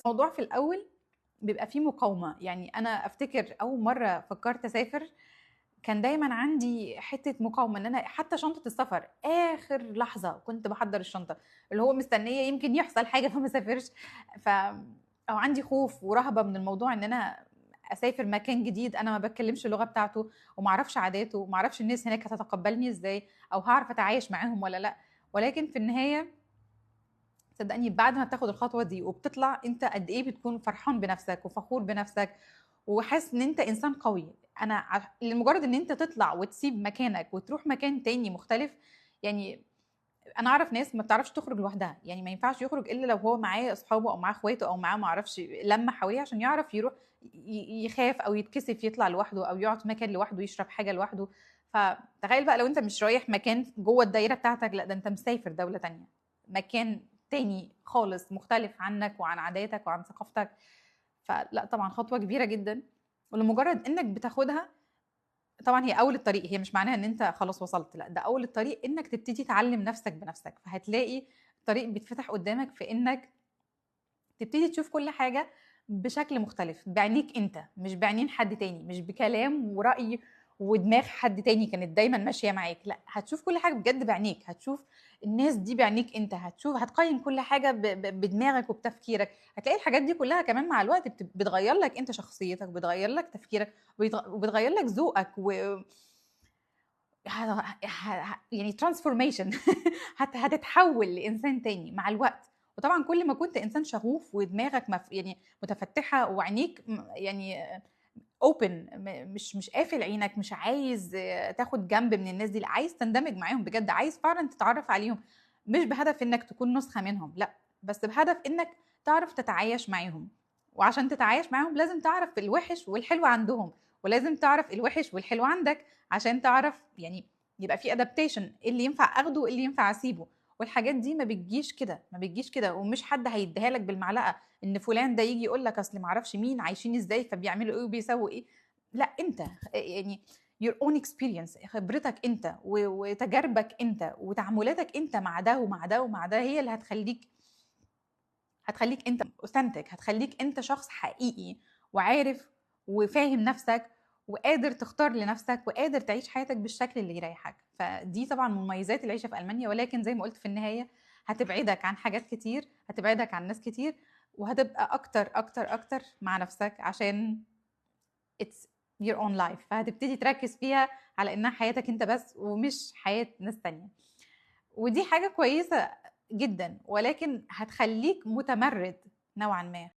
الموضوع في الأول بيبقى فيه مقاومة. يعني أنا أفتكر أول مرة فكرت أسافر كان دايما عندي حتة مقاومة، إن أنا حتى شنطة السفر آخر لحظة كنت بحضر الشنطة، اللي هو مستنية يمكن يحصل حاجة فما سافرش، أو عندي خوف ورهبة من الموضوع إن أنا أسافر مكان جديد أنا ما بتكلمش اللغة بتاعته وما أعرفش عاداته وما أعرفش الناس هناك هتتقبلني إزاي أو هعرف أتعايش معاهم ولا لأ. ولكن في النهاية صدقني بعد ما بتاخد الخطوة دي وبتطلع، أنت قد إيه بتكون فرحان بنفسك وفخور بنفسك وحاسس إن أنت إنسان قوي. لمجرد إن أنت تطلع وتسيب مكانك وتروح مكان تاني مختلف. يعني أنا أعرف ناس ما بتعرفش تخرج لوحدها، يعني ما ينفعش يخرج إلا لو هو معاه أصحابه أو معاه إخواته أو معاه ما أعرفش لمة حواليه عشان يعرف يروح، يخاف أو يتكسف يطلع لوحده أو يقعد في مكان لوحده يشرب حاجة لوحده. فتخيل بقى لو أنت مش رايح مكان جوه الدايرة بتاعتك، لا ده أنت مسافر دولة تانية، مكان تاني خالص مختلف عنك وعن عاداتك وعن ثقافتك. فلا طبعا خطوة كبيرة جدا، ولمجرد انك بتاخدها طبعا هي اول الطريق، هي مش معناها ان انت خلاص وصلت، لا ده اول الطريق انك تبتدي تعلم نفسك بنفسك. فهتلاقي الطريق بيتفتح قدامك في انك تبتدي تشوف كل حاجة بشكل مختلف بعينيك انت، مش بعينين حد تاني، مش بكلام ورأي ودماغ حد تاني كانت دايما ماشية معاك، لا هتشوف كل حاجة بجد بعينيك، هتشوف الناس دي بعينيك انت، هتقيم كل حاجة بدماغك وبتفكيرك. هتلاقي الحاجات دي كلها كمان مع الوقت بتغير لك انت شخصيتك، بتغير لك تفكيرك، وبتغير لك ذوقك و يعني transformation. هتتحول لإنسان تاني مع الوقت. وطبعا كل ما كنت إنسان شغوف ودماغك متفتحة وعينيك open، مش قافل عينك، مش عايز تاخد جنب من الناس دي، لا عايز تندمج معاهم بجد، عايز فعلا تتعرف عليهم، مش بهدف انك تكون نسخة منهم، لا بس بهدف انك تعرف تتعايش معاهم. وعشان تتعايش معاهم لازم تعرف الوحش والحلو عندهم، ولازم تعرف الوحش والحلو عندك عشان تعرف يبقى في adaptation، ايه اللي ينفع اخده وايه اللي ينفع اسيبه. والحاجات دي ما بتجيش كده، ما بتجيش كده، ومش حد هيديها لك بالمعلقه ان فلان ده يجي يقول لك اصل ما اعرفش مين عايشين ازاي فبيعملوا ايه وبيسووا ايه. لا انت your own experience، خبرتك انت وتجاربك انت وتعاملاتك انت مع ده ومع ده ومع ده هي اللي هتخليك انت authentic، هتخليك انت شخص حقيقي وعارف وفاهم نفسك وقادر تختار لنفسك وقادر تعيش حياتك بالشكل اللي يريحك. فدي طبعا مميزات العيشة في ألمانيا، ولكن زي ما قلت في النهاية هتبعدك عن حاجات كتير، هتبعدك عن ناس كتير، وهتبقى أكتر أكتر أكتر مع نفسك عشان it's your own life. فهتبتدي تركز فيها على إنها حياتك أنت بس ومش حياة ناس تانية، ودي حاجة كويسة جدا، ولكن هتخليك متمرد نوعا ما.